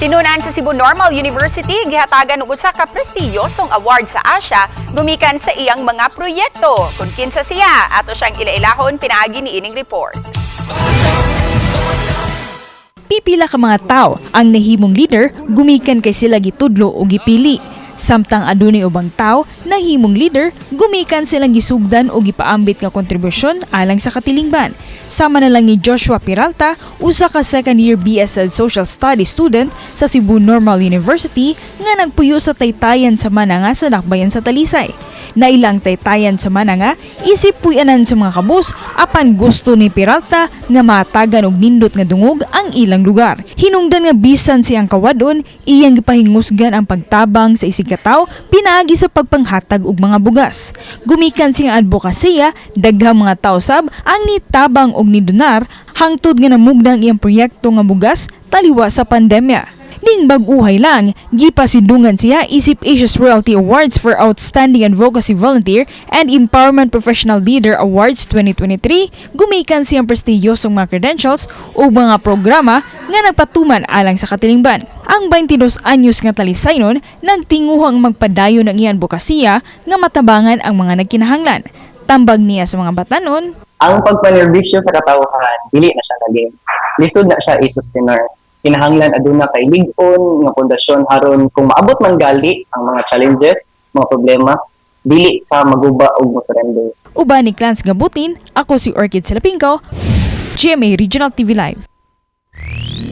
Tinunan sa Cebu Normal University gihatagan og usa ka prestiyosong award sa Asia gumikan sa iyang mga proyekto. Kung kinsa siya, ato siyang ilailahon pinaagi ni ining report. Pipila ka mga tao ang nahimong leader gumikan kay sila gitudlo o gipili. Samtang adunay ubang tao nahimong leader gumikan silang gisugdan o gipaambit nga kontribusyon alang sa katilingban. Sama na lang ni Joshua Peralta, usa ka second year BSL Social Studies student sa Cebu Normal University nga nagpuyo sa Taytayan sa Mananga sa Dakbayan sa Talisay. Nailang Taytayan sa Mananga, isip puy-anan sa mga kabus, apan gusto ni Peralta nga matagan og nindot nga dungog ang ilang lugar. Hinungdan nga bisan siyang kawadon, iyang gipahingusgan ang pagtabang sa isigkatawo pinaagi sa pagpanghatag og mga bugas. Gumikan siyang advokasya, daghang mga tao sab ang nitabang og nidonar hangtod nga namugna ang iyang proyekto nga bugas taliwa sa pandemya. Ning bag-uhay lang, gipasidungan siya isip Asia's Royalty Awards for Outstanding Advocacy Volunteer and Empowerment Professional Leader Awards 2023, gumikan siyang prestiyosong mga credentials ug mga programa nga nagpatuman alang sa katilingban. Ang 22 anyos nga Talisaynon nagtinguhang magpadayon ng iyang advokasya nga matabangan ang mga nagkinahanglan. Tambag niya sa mga batanon, Ang pagpanerbisyo sa katawhan, dili na siya naging. Lisod na siya i-sustainer. Kinahanglan aduna kay lig-on nga pundasyon aron kung maabot man gali ang mga challenges, mga problema, dili ka maguba og mo surrender. Uban ni Clans Gabutin, ako si Orchid Salapingco, GMA Regional TV Live.